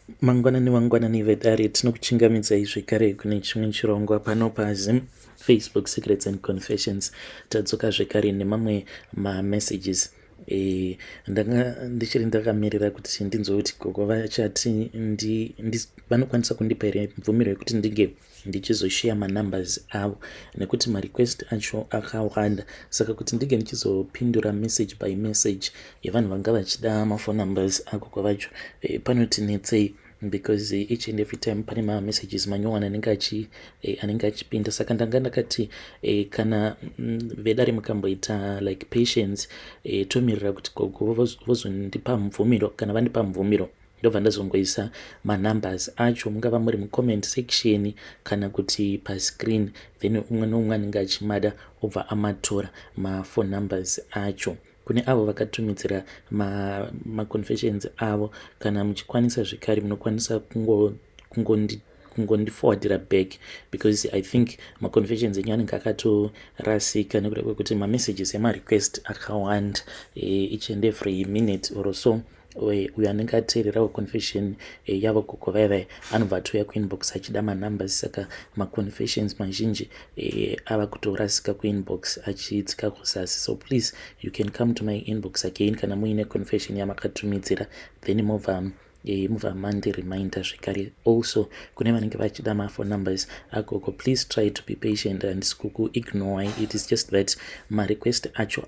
Mangwanani mangwanani vedare, tinokuchingamidzai zvekare kune chimwe chirongwa pano paZim Facebook Secrets and Confessions. Tadzoka zvekare nemamwe mamessages. Ndanga ndichiri ndakamirira kuti ndinzwe kuti gogo vachati vanokwanisa kundipa here mvumiro yekuti ndinge ndichizosheya manumbers avo, nekuti marequest acho akawanda. Saka kuti ndinge ndichizopindura message by message yevanhu vanga vachida maphone numbers agogo vacho, panoti netsei, because each and every time pane mamessages manyowani anenge achipinda. Saka ndanga ndakati kana vedare mukamboita like patience, tomirira kuti gogo vozondipa mubvumiro. Kana vandipa mubvumiro, ndobva ndazongoisa manumbers acho, mungava muri mucomment section kana kuti pascreen. Then umwe neumwe anenge achimada obva amatora maphone numbers acho. Kune avo vakatumidzira maconfessions avo, kana muchikwanisa zvekare, munokwanisa kungondifowardira back, because I think maconfessions enyu anenge akatorasika nekuda kwekuti mamessages emarequest akawanda. Each and every minute or so, uyo anenge ateererawo confession yavo gogo vaivai anobva atouya kuinbox achida manumbers. Saka maconfessions mazhinji ava kutorasika kuinbox achidzika kuzasi. So please, you can come to my inbox again kana muine confession yamakatumidzira, then mobva mandireminder zvekare. Also, kune vanenge vachida maphone numbers agogo, please try to be patient. Handisi kukuignore, it is just that marequest acho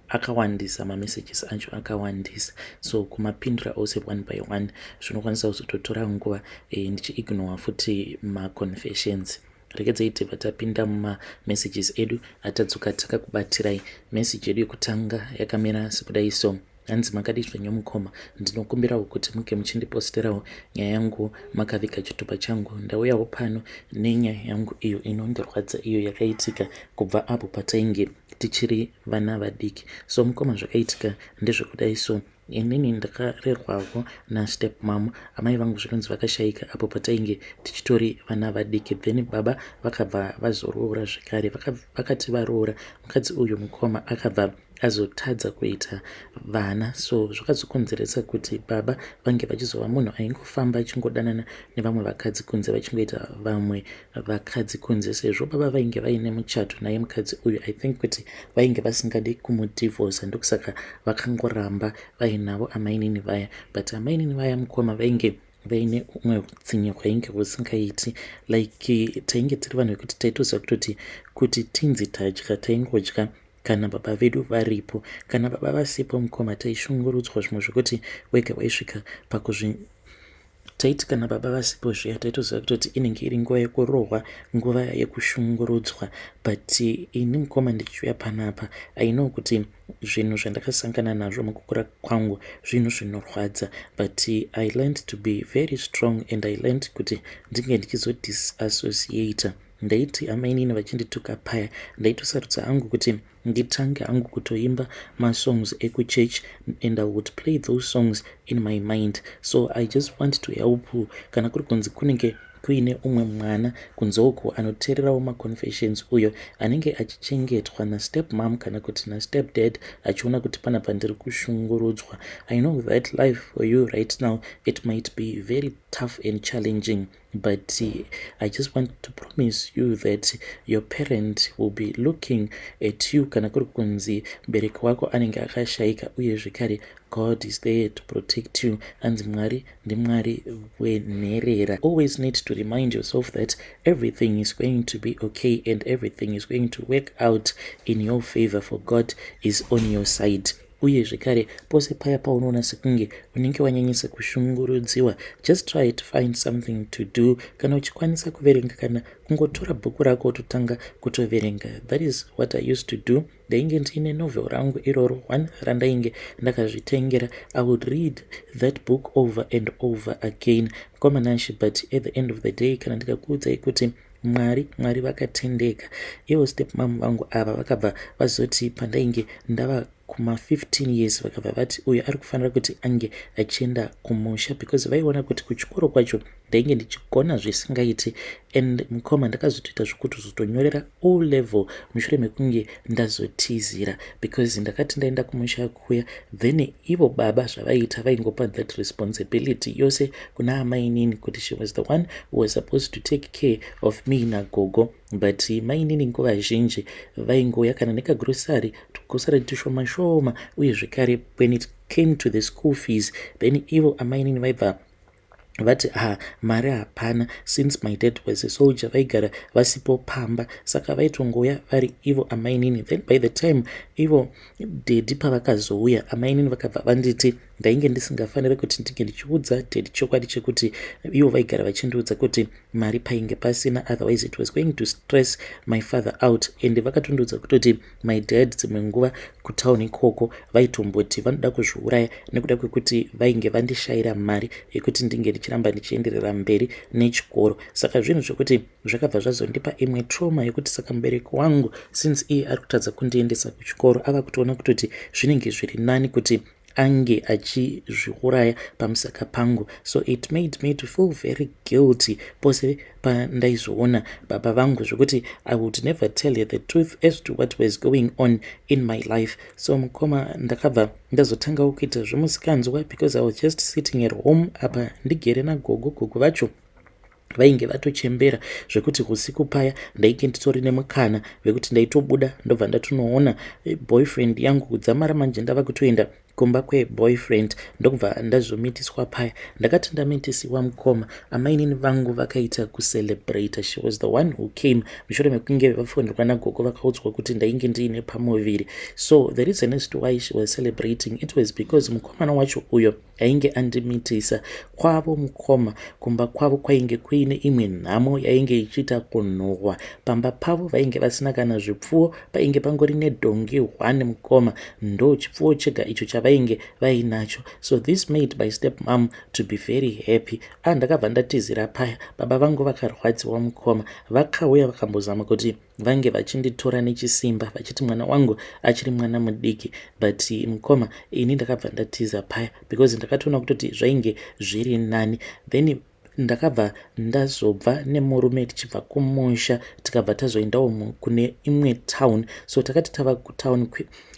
akawandisa, mamessages acho akawandisa. So kumapindura ose one by one zvinokwanisa kuzototora nguva, ndichiignore futi maconfessions. Regedzai tibva tapinda mumamessages edu atadzoka takakubatirai. Message yedu yekutanga yakamira sekudai so. Hanzi, "Makadii zvenyu mukoma? Ndinokumbirawo kuti muge muchindiposterawo nyaya yangu makaviga chitupa changu. Ndauyawo pano nenyaya yangu iyo inondirwadza, iyo yakaitika kubva apo patainge tichiri vana vadiki. So mukoma, zvakaitika ndezvekudai so. Inini ndakarerwawo nastep mom. Amai vangu zvinonzi vakashayika apo patainge tichitori vana vadiki. Then baba vakabva vazoroora zvekare. Vakati varoora mukadzi uyu, mukoma, akabva azotadza kuita vana. So zvakazokonzeresa kuti baba vange vachizova munhu aingofamba achingodanana nevamwe vakadzi kunze, vachingoita vamwe vakadzi kunze. Sezvo baba vainge vaine muchato naye mukadzi uyu, I think kuti vainge vasingadi kumudhivhosa, ndokusaka vakangoramba vainavo amainini vaya. But amainini vaya, mukoma, vainge vaine umwe utsinye hwainge husingaiti. Like, tainge tiri vanhu vekuti taitoziva kutoti kuti tinzi tadya, taingodya kana baba vedu varipo. Kana baba vasipo, mukoma, taishungurudzwa zvimwe zvekuti wega waisvika pakuzvi. Taiti kana baba vasipo zviya, taitoziva kutoti inenge iri nguva yekurohwa, nguva yekushungurudzwa. But ini, mukoma, ndichiuya panapa, I know kuti zvinhu zvandakasangana nazvo mukukura kwangu zvinhu zvinorwadza, but I learned to be very strong and I learned kuti ndinge ndichizodisassociata. Ndaiti amainini vachindituka paya, ndaitosarudza hangu kuti nditange hangu kutoimba masongs ekuchurch, and I would play those songs in my mind. So I just want to help kana kuri kunzi kunenge kuine umwe mwana kunze uku anoteererawo maconfessions, uyo anenge achichengetwa nastep mom kana kuti nastep dad, achiona kuti panapa ndiri kushungurudzwa. I know that life for you right now, it might be very tough and challenging, but I just want to promise you that your parent will be looking at you kana kuri kunzi mubereki wako anenge akashayika. Uye zvekare, God is there to protect you. Anzi Mwari ndiMwari wenherera. Always need to remind yourself that everything is going to be okay and everything is going to work out in your favor, for God is on your side. Uye zvekare, pose paya paunoona sekunge unenge wanyanyisa kushungurudziwa, just try to find something to do. Kana uchikwanisa kuverenga, kana kungotora bhuku rako wototanga kutoverenga. That is what I used to do. Ndainge ndiine novel rangu iroro one randainge ndakazvitengera. I would read that book over and over again, mukoma Nashi. But at the end of the day, kana ndikakuudzai kuti Mwari vakatendeka. Ivo step mam vangu ava vakabva vazoti pandainge ndava kuma15 years, vakabva vati uyu ari kufanira kuti ange achienda kumusha, because vaiona kuti kuchikoro kwacho ndainge ndichigona zvisingaiti. And mukoma, ndakazotoita zvekutozotonyorera O level mushure mekunge ndazotizira, because ndakati ndaenda kumusha kuya, then ivo baba zvavaiita, vaingopa that responsibility yose kuna amainini, kuti she was the one who was supposed to take care of me nagogo. But mainini nguva zhinji vaingouya kana nekagrosari, tugrosari tushoma shoma. Uye zvekare, when it came to the school fees, then ivo amainini vaibva vati, "Ha, mari hapana." Since my dad was a soldier, vaigara vasipo pamba, saka vaitongoya vari ivo amainini. Then by the time ivo daddy pavakazouya, amainini vakabva vanditi ndainge ndisingafaniri kuti ndinge ndichiudza daddy chokwadi chekuti ivo vaigara vachindiudza kuti mari painge pasina, otherwise it was going to stress my father out. And vakatondiudza kutoti my dad dzimwe nguva kutauni ikoko vaitomboti vanoda kuzviuraya nekuda kwekuti vainge vandishayira mari yekuti ndinge ndichiramba ndichienderera mberi nechikoro. Saka zvinhu zvekuti zvakabva zvazondipa imwe trauma yekuti saka mubereki wangu, since iye ari kutadza kundiendesa kuchikoro, ava kutoona kutoti zvinenge zviri nani kuti ange achizviuraya pamusaka pangu. So it made me to feel very guilty pose pandaizoona baba vangu, zvekuti I would never tell her the truth as to what was going on in my life. So mukoma, ndakabva ndazotangawo kuita zvemusikanzwa, because I was just sitting at home apa ndigere nagogo. Gogo vacho vainge vatochembera, zvekuti usiku paya ndainge nditori nemukana wekuti ndaitobuda, ndobva ndatonoona boyfriend yangu. Kudzamara manje ndava kutoenda kumba kweboyfriend, ndokubva ndazomitiswa paya. Ndakati ndamitisiwa, mukoma, amainini vangu vakaita kucelebrata. She was the one who came mushure mekunge vafonderwa nagogo, vakaudzwa kuti ndainge ndiine pamuviri. So the reason as to why she was celebrating, it was because mukomana wacho uyo ainge andimitisa, kwavo mukoma, kumba kwavo kwainge kuine imwe nhamo yainge ichiita kunhuhwa. Pamba pavo vainge vasina kana zvipfuwo, painge pangori nedhongi 1, mukoma, ndo chipfuwo chega icho chavainge vainacho. So this made my step mom to be very happy. A, ndakabva ndatizira paya. Baba vangu vakarwadziwa, mukoma. Vakauya vakambozama kuti vange vachinditora nechisimba, vachiti mwana wangu achiri mwana mudiki, but mukoma, ini ndakabva ndatiza paya, because ndakatoona kutoti zvainge zviri nani. Then ndakabva ndazobva nemurume tichibva kumusha, tikabva tazoendawo kune imwe town. So takati tava kutown,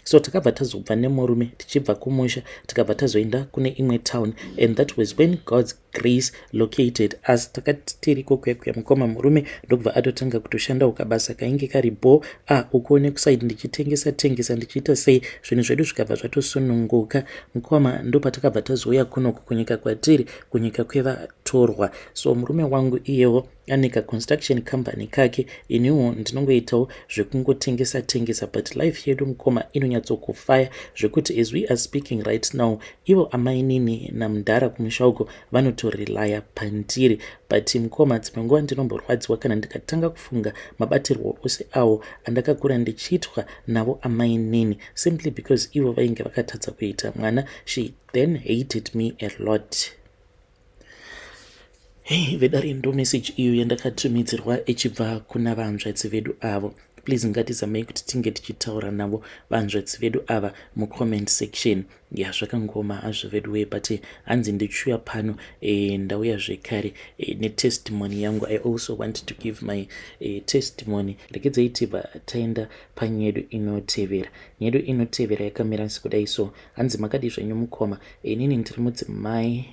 so takabva tazobva nemurume tichibva kumusha, tikabva tazoenda kune imwe town, and that was when God's grace located us. Takati tiriko kuya kuya, mukoma, murume ndokubva atotanga kutoshandawo kabasa kainge kari bo a ukuone kuside, ndichitengesa tengesa, ndichiita sei, zvinhu zvedu zvikabva zvatosununguka, mukoma. Ndopatakabva tazouya kunoku kunyika kwatiri, kunyika kwevatorwa. So murume wangu iyewo ane kaconstruction company kake, iniwo ndinongoitawo zvekungotengesa tengesa, but life yedu, mukoma, inonyatsokufaya, zvekuti as we are speaking right now, ivo amainini namudhara kumusha uko vanotorelaya pandiri. But mukoma, dzimwe nguva ndinomborwadziwa kana ndikatanga kufunga mabatirwo ose awo andakakura ndichiitwa navo amainini, simply because ivo vainge vakatadza kuita mwana. She then hated me a lot. Hei vedare, ndo message iyo yandakatumidzirwa ichibva kuna vanzvadzi vedu avo. Please, ngatizamei kuti tinge tichitaura navo vanzvadzi vedu ava mucomment section. Ya, zvakangoma hazvo vedu wee, but hanzi ndichiuya pano, ndauya zvekare netestimony yangu. I also want to give my testimony. Regedzai tibva taenda panyedu inotevera. Nyedu inotevera yakamira sekudai. So hanzi, "Makadi zvenyu mukoma? Inini ndiri mudzimai,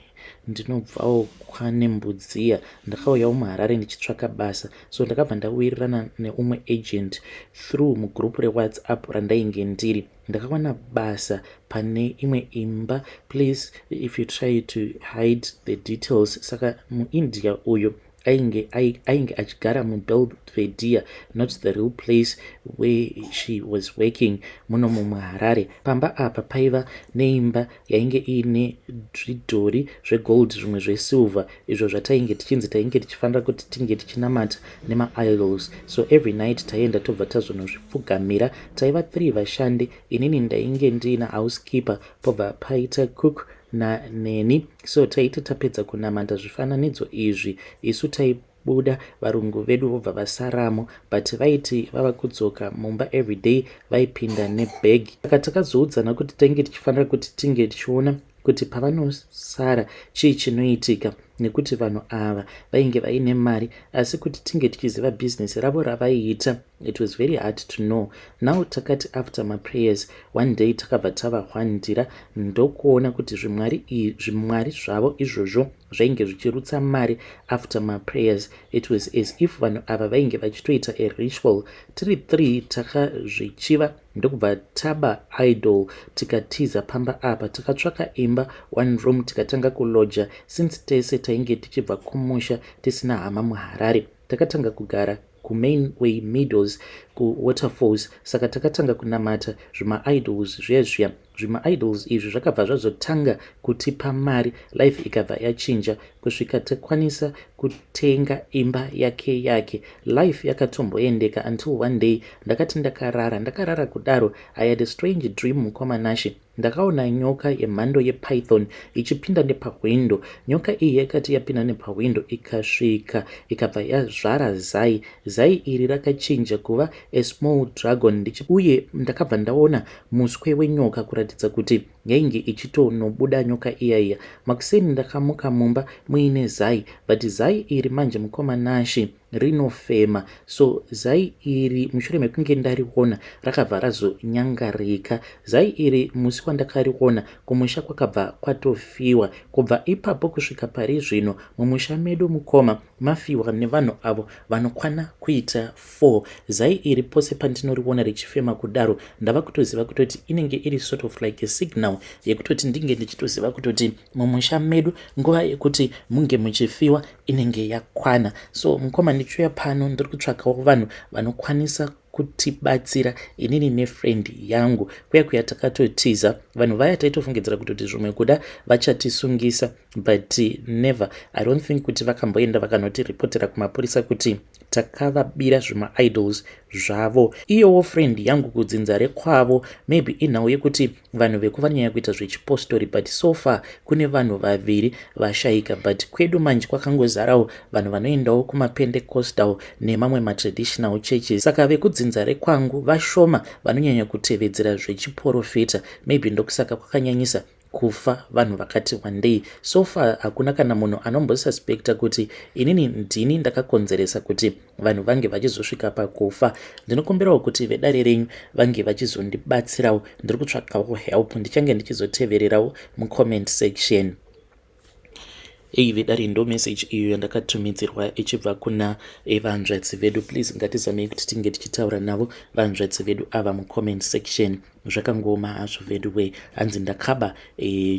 ndinobvawo kwaNembudziya. Ndakauyawo muHarare ndichitsvaka basa, so ndakabva ndawirirana neumwe agent through mugroup reWhatsApp randainge ndiri. Ndakawana basa pane imwe imba. Please, if you try to hide the details." Saka muIndia uyo ainge achigara muBelvedere, not the real place where she was working, munomo muHarare. Pamba apa paiva neimba yainge iine zvidhori zvegold, zvimwe zvesilver, izvo zvatainge tichinzi tainge tichifanira kuti tinge tichinamata nemaidols. So every night taienda, tobva tazonozvipfugamira. Taiva 3 vashandi. Inini ndainge ndiina housekeeper, pobva paita cook naneni. So taiti tapedza kunamata zvifananidzo izvi, isu taibuda, varungu vedu vobva vasaramo. But vaiti vava kudzoka mumba everyday, vaipinda nebhegi. Saka takazoudzana kuti tainge tichifanira kuti tinge tichiona kuti pavanosara chii chinoitika. nekuti vanhu ava vainge vaine mari, asi kuti tinge tichiziva bhizinesi ravo ravaiita, it was very hard to know. Now takati after maprayers one day takabva tavahwandira ndokuona kuti zvimwari zvimwari zvavo izvozvo zvainge zvichirutsa mari. After maprayers, it was as if vanhu ava vainge vachitoita a ritual. Tiri three takazvichiva ndokubva taba idol, tikatiza pamba apa. Takatsvaka imba, one room, tikatanga kuloja. Since tese tainge tichibva kumusha tisina hama muHarare, takatanga kugara kuMainway Meadows, kuWaterfalls. Saka takatanga kunamata zvimaidols zviya zviya. Zvimaidols izvi zvakabva zvazotanga kutipa mari, life ikabva yachinja kusvika takwanisa kutenga imba yake yake. Life yakatomboendeka until one day ndakati ndakarara, ndakarara kudaro, I had a strange dream, mukoma Nashe. Ndakaona nyoka yemhando yepython ichipinda nepahwindo. Nyoka iyi yakati yapinda nepahwindo, ikasvika ikabva yazvara zai. Zai iri rakachinja kuva a small dragon, uye ndakabva ndaona muswe wenyoka kuratidza kuti yainge ichitonobuda nyoka iya iya. Makuseni ndakamuka mumba muine zai, but zai iri manje, mukoma Nashe, rinofema. So zai iri, mushure mekunge ndariona, rakabva razonyangarika. Zai iri, musi wandakariona, kumusha kwakabva kwatofiwa. Kubva ipapo kusvika pari zvino, mumusha medu, mukoma, mafiwa nevanhu avo vanokwana kuita 4. Zai iri, pose pandinoriona richifema kudaro, ndava kutoziva kutoti inenge iri sort of like a signal yekutoti ndinge ndichitoziva kutoti mumusha medu nguva yekuti munge muchifiwa inenge yakwana. So mukoma, ndichiuya pano ndiri kutsvakawo vanhu vanokwanisa kutibatsira inini nefriend yangu. Kuya kuya takatotiza vanhu vaya, taitofungidzira kutoti zvimwe kuda vachatisungisa, but never. I don't think kuti vakamboenda vakanotiripotera kumapurisa kuti takavabira zvimaidols zvavo. Iyowo friend yangu, kudzinza rekwavo, maybe inhau yekuti vanhu vekuvanyanya kuita zvechipostori, but so far kune vanhu vaviri vashayika. But kwedu manje kwakangozarawo vanhu vanoendawo kumapentecostal nemamwe matraditional churches. Saka vekudzinza rekwangu vashoma vanonyanya kutevedzera zvechiprofita. Maybe ndokusaka kwakanyanyisa kufa vanhu vakati wandei. So far hakuna kana munhu anombosuspecta kuti inini ndini ndakakonzeresa kuti vanhu vange vachizosvika pakufa. Ndinokumbirawo kuti vedare renyu vange vachizondibatsirawo. Ndiri kutsvakawo help. Ndichange ndichizotevererawo mucomment section. Ei vedare, ndo message iyo yandakatumidzirwa ichibva kuna vanzvadzi vedu. Please, ngatizamei kuti tinge tichitaura navo vanzvadzi vedu ava mucomment section. Zvakangoma hazvo vedu we. Hanzi ndakaba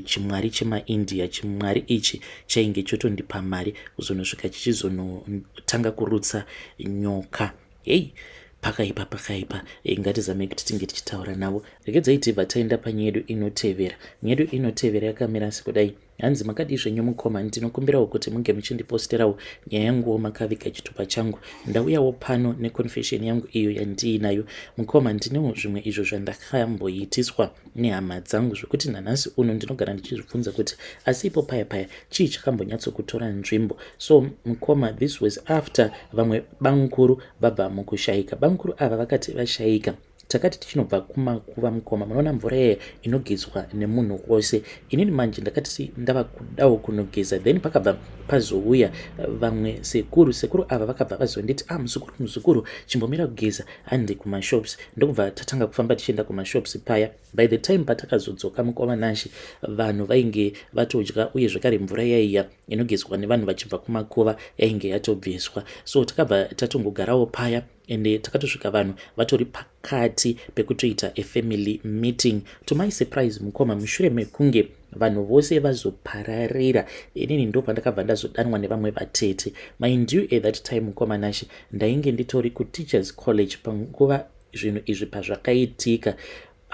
chimwari chemaIndia. Chimwari ichi chainge chotondipa mari, kuzonosvika chichizonotanga kurutsa nyoka. Hei, pakaipa, pakaipa. Ngatizamei kuti tinge tichitaura navo. Regedzai tibva taenda panyaya yedu inotevera. Nyaya yedu inotevera yakamira sekudai. Hanzi, "Makadii zvenyu mukoma? Ndinokumbirawo kuti munge muchindiposterawo nyaya yanguwo makaviga chitupa changu. Ndauyawo pano neconfession yangu iyo yandiinayo. Mukoma, ndinewo zvimwe izvo zvandakamboitiswa nehama dzangu zvekuti nanhasi uno ndinogara ndichizvibvunza kuti asi ipo paya paya chii chakambonyatsokutora nzvimbo." So mukoma, this was after vamwe bamukuru vabva mukushayika. Bamukuru ava vakati vashayika, takati tichinobva kumakuva, mukoma, munoona mvura yaya inogezwa nemunhu wose. Inini manje ndakati ndava kudawo kunogeza. Then pakabva pazouya vamwe sekuru. Sekuru ava vakabva vazonditi, "Ah, muzukuru, muzukuru, chimbomira kugeza, handi kumashops." Ndokubva tatanga kufamba tichienda kumashops paya. By the time patakazodzoka, mukoma Nashe, vanhu vainge vatodya, uye zvekare mvura yaiya inogezwa nevanhu vachibva kumakuva yainge yatobviswa. So takabva tatongogarawo paya, ende takatosvika vanhu vatori pakati pekutoita a family meeting. To my surprise, mukoma, mushure mekunge vanhu vose vazopararira, inini ndo pandakabva ndazodanwa nevamwe vatete. Mind you, at that time, mukoma Nashe, ndainge nditori kuteachers college panguva zvinhu izvi pazvakaitika.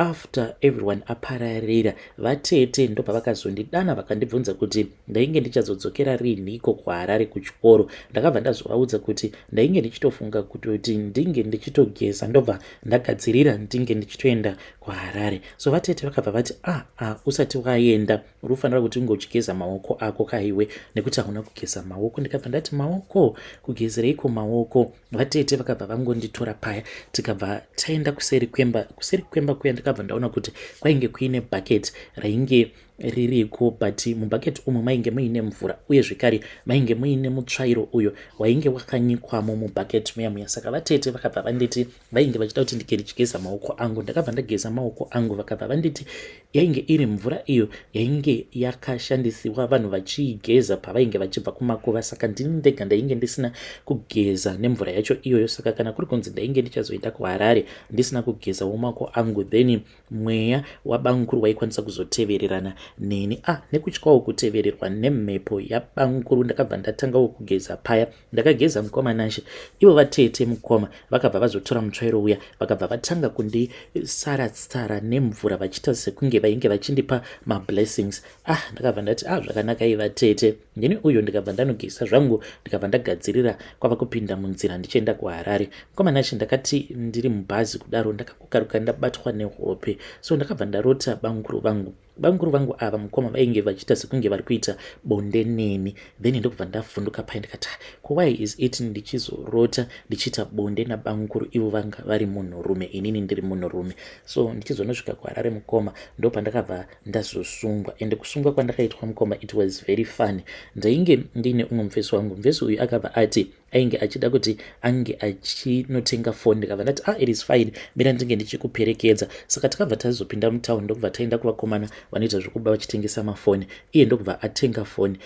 After everyone apararira, vatete ndobva vakazondidana, vakandibvunza kuti ndainge ndichazodzokera riiniko kuHarare kuchikoro. Ndakabva ndazovaudza kuti ndainge ndichitofunga kutoti ndinge ndichitogeza, ndobva ndagadzirira, ndinge ndichitoenda kuHarare. So vatete vakabva vati, "Ah, ah, usati waenda uri kufanira kuti unge uchigeza maoko ako kaiwe, nekuti hauna kugeza maoko." Ndikabva ndati, "Maoko? Kugezereiko maoko?" Vatete vakabva vangonditora paya, tikabva taenda kuseri kwemba. Kuseri kwemba kuya ndakabva ndaona kuti kwainge kuine bhaketi rainge ririko, but mubhaketi umu mainge muine mvura, uye zvekare mainge muine mutsvairo uyo wainge wakanyikwamo mubhaketi muya muya. Saka vatete vakabva vanditi vainge vachida kuti ndike ndichigeza maoko angu. Ndakabva ndageza maoko angu, vakabva vanditi yainge iri mvura iyo yainge yakashandisiwa vanhu vachiigeza pavainge vachibva kumakuva. Saka ndini ndega ndainge ndisina kugeza nemvura yacho iyoyo. Saka kana kuri kunzi ndainge ndichazoenda kuHarare ndisina kugezawo maoko angu, then mweya wabamukuru waikwanisa kuzotevererana neni. Ah, nekutyawo kutevererwa nemhepo yabamukuru, ndakabva ndatangawo kugeza paya. Ndakageza, mukoma Nashe. Ivo vatete, mukoma, vakabva vazotora mutsvairo uya, vakabva vatanga kundisara-tsara nemvura vachiita sekunge vainge vachindipa mablessings. Ah, ndakabva ndati, "Ah, zvakanaka ivatete." Ndini uyo ndikabva ndanogeza zvangu, ndikabva ndagadzirira kwava kupinda munzira ndichienda kuHarare. Mukoma Nashe, ndakati ndiri mubhazi kudaro, ndakakukaruka ndabatwa nehope. So ndakabva ndarota bamukuru vangu. Bamukuru vangu ava, mukoma, vainge vachiita sekunge vari kuita bonde neni. Then ndokubva ndavhunduka pai, ndikati, "Ko why is it ndichizorota ndichiita bonde nabamukuru, ivo vanga vari munhurume, inini ndiri munhurume?" So ndichizonosvika kuHarare, mukoma, ndo pandakabva ndazosungwa. Ende kusungwa kwandakaitwa, mukoma, it was very funny. Ndainge ndiine umwe mufesi wangu. Mufesi uyu akabva ati ainge achida kuti ange achinotenga foni. Ndikabva ndati, "Ah, it is fine, mira ndinge ndichikuperekedza." Saka takabva tazopinda mutauni, ndokubva taenda kuvakomana vanoita zvokuba vachitengesa mafoni. Iye ndokubva atenga foni.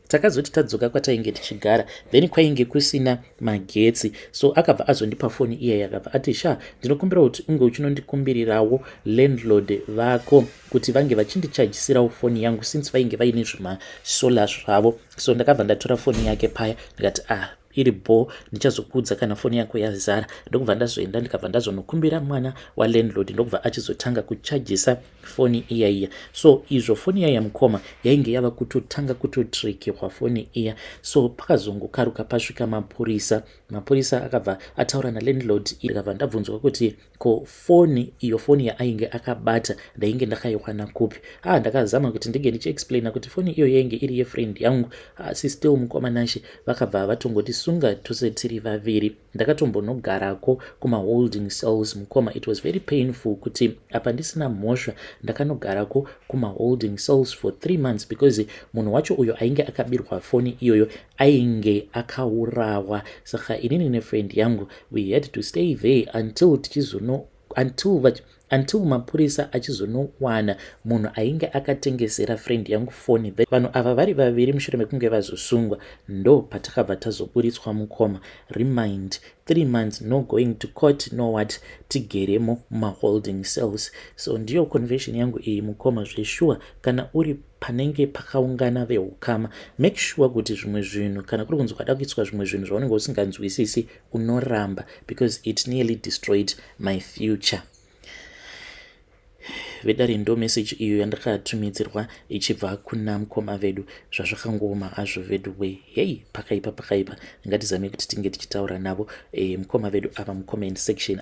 Takazoti tadzoka kwatainge tichigara, then kwainge kusina magetsi. So akabva azondipa foni iyeye, akabva ati, "Sha, ndinokumbira kuti unge uchinondikumbirirawo landlord vako kuti vange vachindichajisirawo foni yangu," since vainge vaine zvimasolar zvavo. So ndakabva ndatora foni yake paya, ndikati, "Ah, iri bo, ndichazokuudza kana foni yako yazara." Ndokubva ndazoenda, ndikabva ndazonokumbira mwana walandlord, ndokubva achizotanga kuchajisa foni iya iya. So izvo foni iya yamukoma yainge yava kutotanga kutotrekehwa foni iya. So pakazongokaruka pasvika mapurisa. Mapurisa akabva ataura nalandlord. Ndikabva ndabvunzwa kuti ko foni iyo, foni yaainge akabata, ndainge ndakaiwana kupi. Ah, ndakazama kuti ndinge ndichiexplaina kuti foni iyo yainge iri yefriend yangu, asi still, mukoma Nashe, vakabva vatongotisunga tose tiri vaviri. Ndakatombonogarako kumaholding cells, mukoma. It was very painful kuti apa ndisina mhosva, ndakanogarako kumaholding cells for 3 months, because munhu wacho uyo ainge akabirwa foni iyoyo ainge akaurawa. Saka inini nefriend yangu, we had to stay there until tichizono until mapurisa achizonowana munhu ainge akatengesera friend yangu foni. Vanhu ava vari vaviri, mushure mekunge vazosungwa, ndo patakabva tazoburitswa, mukoma. Remind 3 months, no going to court, no what, tigeremo mumaholding cells. So ndiyo confession yangu iyi, mukoma. Zveshuwa, kana uri panenge pakaungana veukama, make sure kuti zvimwe zvinhu, kana kuri kunzi kwada kuiswa zvimwe zvinhu zvaunenge usinganzwisisi, unoramba, because it nearly destroyed my future. Vedare, ndo message iyo yandakatumidzirwa ichibva kuna mukoma vedu. Zvazvakangooma hazvo vedu we. Hei, pakaipa, pakaipa. Ngatizame kuti tinge tichitaura navo mukoma vedu ava mucomment section.